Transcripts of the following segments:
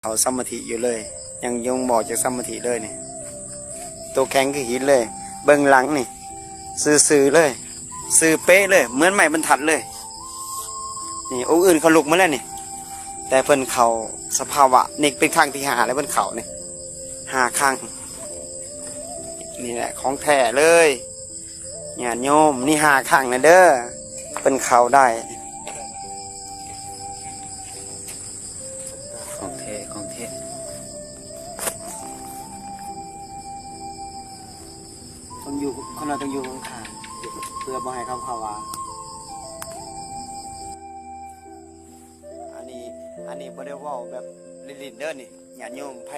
ເຂົ້າສະມາທິຢູ່ເລີຍ, ຍັງ ຍັງບໍ່ອອກຈາກສະມາທິເລີຍນີ້. ໂຕແຂງຄືຫີນເລີຍ, ເບິ່ງຫຼັງນີ້ ຊື່ໆເລີຍ, ຊື່ເປະເລີຍ, ເໝືອນໄມ້ບັນທັດເລີຍ. ນີ້ ອົງອື່ນເຂົາລຸກມາແລ້ວນີ້, ແຕ່ເພິ່ນເຂົ້າສະພາວະນີ້ເປັນຄັ້ງທີຫ້າແລ້ວເພິ່ນເຂົ້ານີ້ ຫ້າຄັ້ງ. ນີ້ແຫຼະຂອງແທ້ເລີຍ. ຍາດໂຍມ ນີ້ຫ້າຄັ້ງແລ້ວເດີ ເພິ່ນເຂົ້າໄດ້. ຂອງແທ້ ຂອງແທ້. ຕ້ອງຢູ່ ຄົນເຮົາຕ້ອງຢູ່ຂ້າງໆ ເພື່ອບໍ່ໃຫ້ເຂົາເຂົ້າວ່າ. ອັນນີ້ ອັນນີ້ບໍ່ໄດ້ເວົ້າແບບຫຼິ້ນໆເດີນີ້ ຍາດໂຍມ. ໃຜ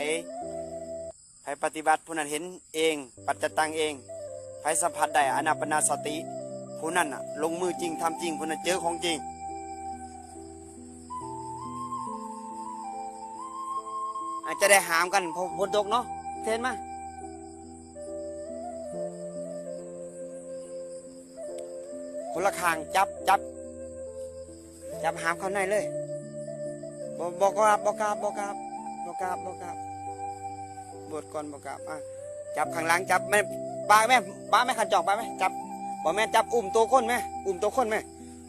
ໃຜປະຕິບັດ ຜູ້ນັ້ນເຫັນເອງ ປັດຈະຕັງເອງ, ໃຜສຳຜັດໄດ້ອານາປານະສະຕິ ຜູ້ນັ້ນນະລົງມືຈິງ ທຳຈິງ, ຜູ້ນັ້ນເຈີຂອງຈິງ. ອາດຈະໄດ້ຫາມກັນ ເພາະຝົນຕົກເນາະ. ເທນມາ ຄົນລະຂ້າງ ຈັບ ຈັບ ຈັບຫາມເຂົ້າໃນເລີຍ. ບໍ່ ບໍ່ກາບ ບໍ່ກາບ ບໍ່ກາບ ບໍ່ກາບ ບໍ່ກາບ ບົດກ່ອນ ບໍ່ກາບ. ອ່ະ ຈັບຂ້າງຫຼັງ ຈັບແມ່ ປາກແມ່ ປາກແມ່ ຄັນຈອງ ປາກແມ່ ຈັບ. ບໍ່ແມ່ນ ຈັບ ອຸ້ມໂຕຄົນແມ່ ອຸ້ມໂຕຄົນແມ່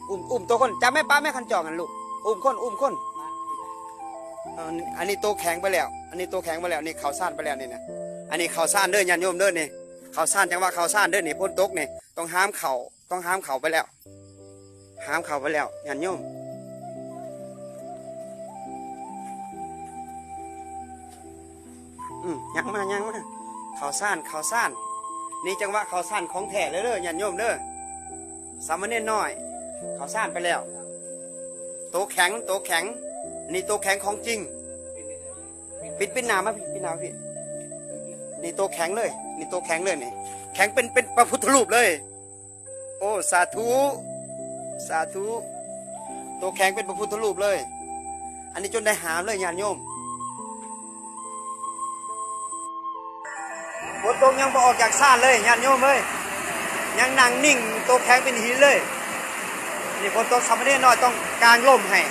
ອຸ້ມ ອຸ້ມໂຕຄົນ. ຈັບແມ່ ປາກແມ່ ຄັນຈອງຫັ້ນລູກ ອຸ້ມຄົນ ອຸ້ມຄົນ. ເອີ ອັນນີ້ໂຕແຂງໄປແລ້ວ ອັນນີ້ໂຕແຂງໄປແລ້ວ. ນີ້ເຂົ້າຊານໄປແລ້ວນີ້ນະ. ອັນນີ້ເຂົ້າຊານເດີ ຍາດໂຍມເດີ. ນີ້ເຂົ້າຊານ ຈັ່ງວ່າເຂົ້າຊານເດີ. ນີ້ຝົນຕົກນີ້ ຕ້ອງຫາມເຂົ້າ ຕ້ອງຫາມເຂົ້າໄປແລ້ວ ຫາມເຂົ້າໄປແລ້ວ ຍາດໂຍມ. ອືມ ຍ່າງມາ ຍ່າງມາ ເຂົ້າຊານ ເຂົ້າຊານ. ນີ້ຈັງຫວະເຂົ້າຊານຂອງແທ້ເລີຍເດີ ຍາດໂຍມເດີ. ສາມະເນນນ້ອຍ ເຂົ້າຊານໄປແລ້ວ. ໂຕແຂງ ໂຕແຂງ ນີ້ໂຕແຂງຂອງຈິງ. ປິດ ປິດໜ້າມາ ປິດໜ້າມາພີ້. ນີ້ໂຕແຂງເລີຍ ນີ້ໂຕແຂງເລີຍນີ້. ແຂງເປັນ ເປັນພະພຸດທະຮູບເລີຍ. ໂອ້ ສາທຸ ສາທຸ. ໂຕແຂງເປັນພະພຸດທະຮູບເລີຍ. ອັນນີ້ຈົນໄດ້ຫາມເລີຍ ຍາດໂຍມ. ຝົນຕົກຍັງບໍ່ອອກຈາກຊານເລີຍ ຍາດໂຍມເອີຍ. ຍັງນັ່ງນິ່ງ ໂຕແຂງເປັນຫີນເລີຍ. ນີ້ຝົນຕົກ ສາມະເນນນ້ອຍຕ້ອງກາງລົມໃຫ້.